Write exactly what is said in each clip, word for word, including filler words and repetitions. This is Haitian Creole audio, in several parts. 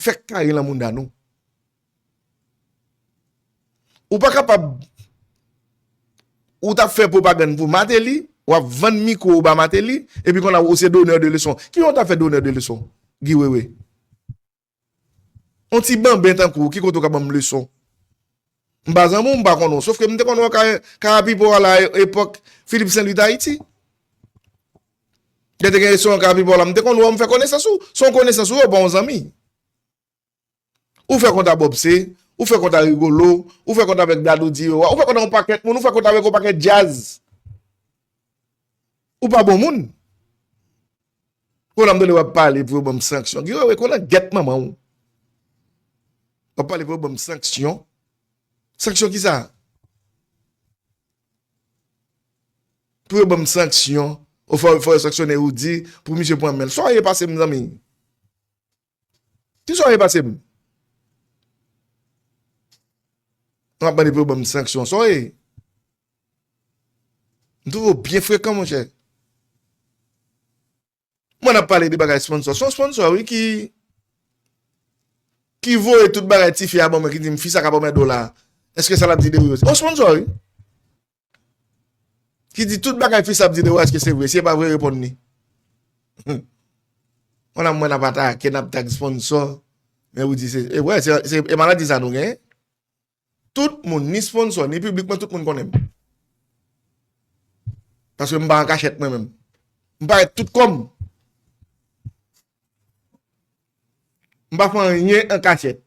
fè kare lan mounda nou. Ou pa kapab, ou t ap fè pwopagann pou Martelly, w ap vann mikwo ou ba Martelly, epi kounye a ou se donneur de leçon. Ki jan w t ap fè donneur de leçon, Guy Wewe? On ti banben tankou w, ki kote w ka ban m leson? M pa zanmi w, m pa konn ou. Sof ke m te konn wè w Kara-, Karapipo a la, e-, epòk Philippe Saint-Louis Tahiti. Lè te gen restoran Karapipo a la, m te konn wè w, m fè konesans ou. Se yon konesans ou ye, w pa yon zanmi. Ou fè kont a Bob C, ou fè kont a Rigolo, ou fè kont avèk Dadou Direwa, ou fè kont a yon pakèt moun, ou fè kont avèk yon pakèt djaz. Ou pa bon moun. Kounye a m tande w ap pale pou yo ban m sanksyon. Guy Wewe, kounye a gèt manman w. W ap pale pou yo ban m sanksyon. Sanksyon ki sa? Pou yo ban m sanksyon. Ou fò, fò yo sanksyone Roody, pou misye pran men l. Sa w ye pase m, zanmi? Ki sa w ye pase m? W ap mande pou yo ban m sanksyon. Sa w ye? M twouve w byen frekan, monchè. Mwen ap pale de bagay sponsor. Se yon sponsor, wi, ki, ki voye tout bagay tifi a ban mwen, ki di m, "Fi sa ka ban mwen dola." Èske sa l ap di de wi? Yon sponsor, wi. Ki di tout bagay fi sa ap di de wi, èske se vre? Si e pa vre, reponn li. Mwen ap, mwen ap atake, n ap tag sponsor. Men ou di se, e wè, se, se, e maladi sa nou genyen. Tout moun, ni sponsor, ni piblik mwen, tout moun konnen m. Paske m pa an kachèt mwen menm. M parèt tout kò m. M pa fè anyen an kachèt.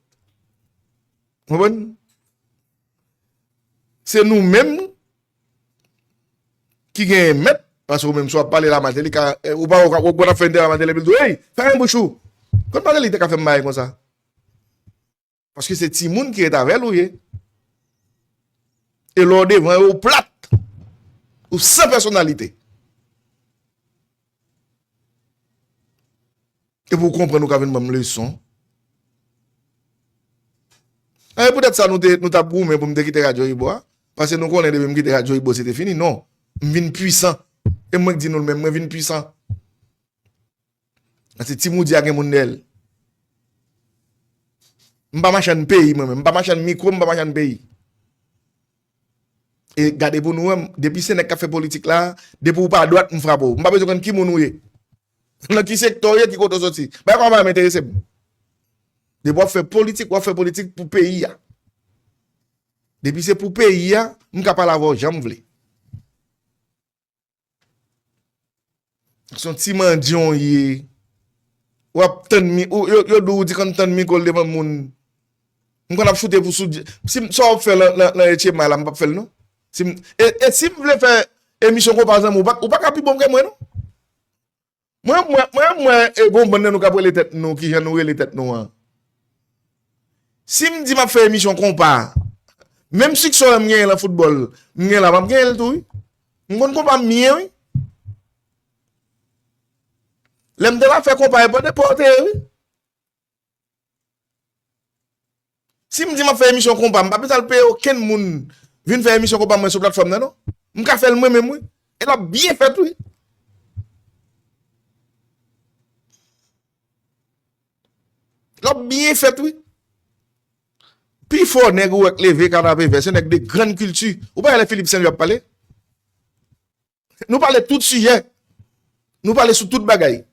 Konprann? Se nou menm ki genyen mèt, paske ou menm si w ap pale la Martelly ka, eh, ou pa, ou pa, ou pa fè entèvyou a Martelly, epi l di w, "Hey, fèmen bouch ou." Konn Martelly te ka fè m bagay konsa. Paske se timoun ki ret avè l ou ye. E lè w devan yo, ou plat. Ou san pèsonalite. Epi w konprann ou ka vin ban m leson. E poutèt sa nou te, nou t ap goumen pou m te kite Radyo Ibo a. Paske nou konnen depi m kite Radyo Ibo, se te fini. Non. M vin pwisan. E mwen k di nou l menm, mwen vin pwisan. Paske Ti Moudi a gen moun dèyè l. M pa machann peyi, mwen menm. M pa machann mikwo, m pa machann peyi. E gade pou nou wè, depi se nèg k ap fè politik la, depi w pa dwat, m frape w. M pa bezwen konn ki moun ou ye. Nan ki sektè w ye, ki kote w soti. Bagay konsa pa menm enterese m. Depi w ap fè politik, w ap fè politik pou peyi a. Depi se pou peyi a, m ka pale avè w jan m vle. Se yon ti mandyan w ye. W ap tann mi-, ou, yo, yo di w ou di konn tann mikwo l devan moun. M konn ap choute pou sou, si m, sa w ap fè lan, lan, lan Etchema la, m p ap fè l non. Si m, e, e si m vle fè emisyon konpa zanmi, ou pa, ou pa ka pi bon ke mwen non. Mwen, mwen, mwen, mwen, e gon bann nan nou k ap rele tèt nou, kijan nou rele tèt nou an. Si m di m ap fè emisyon konpa, menm siksè m genyen lan foutbòl, m genyen la, m ap genyen l tou, wi. M konn konpa m byen, wi. Lè m te la fè konpa, e pa de pòte, wi. Si m di m ap fè emisyon konpa, m pa bezwen al peye okenn moun vin fè emisyon konpa mwen sou platfòm nan, non. M ka fè l mwen menm, wi. E l ap byen fèt, wi. L ap byen fèt, wi. Pifò nèg ou wè k leve kanape vè, se nèg de grann kilti. Ou pa wè lè Philippe Saint-Louis ap pale? Nou pale tout sijè. Nou pale sou tout bagay.